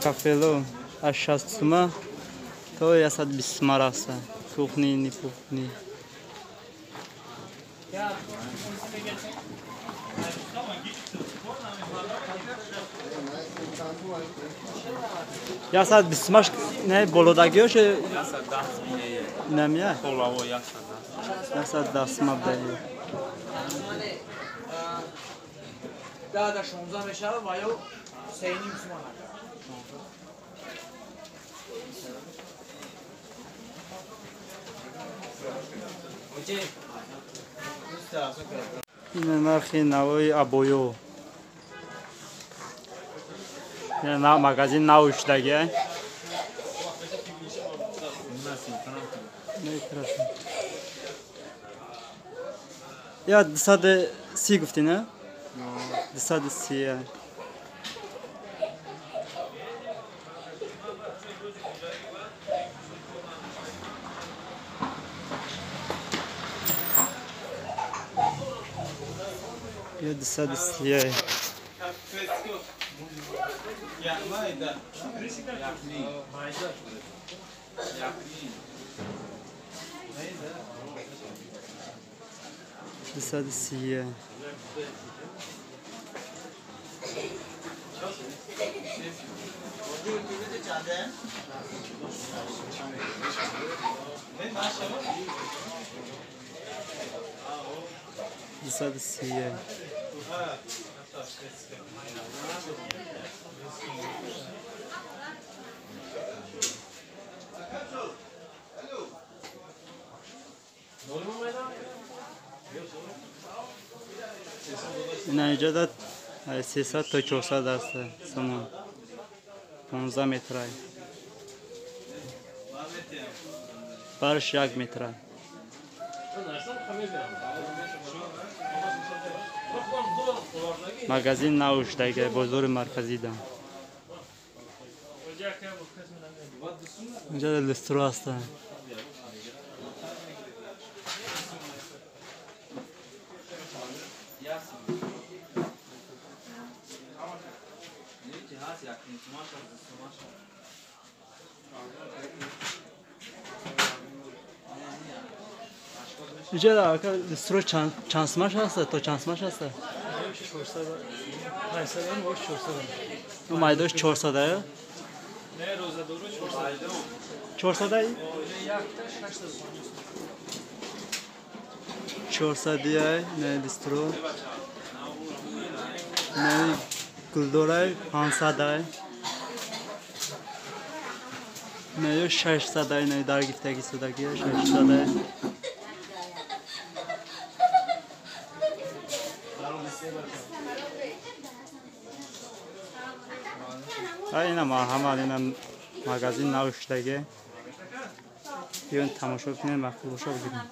Кафело аз 60 сума то 120 сума рафта. Кухни, не кухни. Ясад 20 сумаш не болодагиёш инамия? 110 сума бдаи. 10-16 мешавад ва ё 3.5 сума. Ин нархи навои абоё. На магазин нав шудаги. Я 230 гуфтӣ, не? 230. Я 230. 230. 230. Ина иҷода 300 то 400 аст сомон. 15 метрай. Барш 1 метрай. Магазин нав шудаги бозори марказида. Инҷа люстро аст. Инҷа люстро чанд сумаш аст? То чанд сумаш аст? 400. 800 бош 400. У майдош 400 ая? Не, розадору 400. 400 ай? Якта 600. 400 ай, не люстро. Не гулдорай 500 ай. Не 600 ай, не дар гифтаги судаги 600 ай. Ина марҳамат, ина магазин нав шудаги. Биён тамошо кунем, мақбул боша бигирем.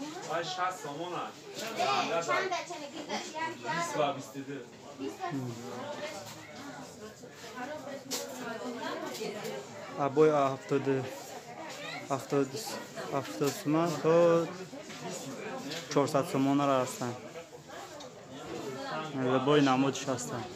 Абои 70 сума то 400 сомонара ҳастанд. Либои намудиш ҳастанд.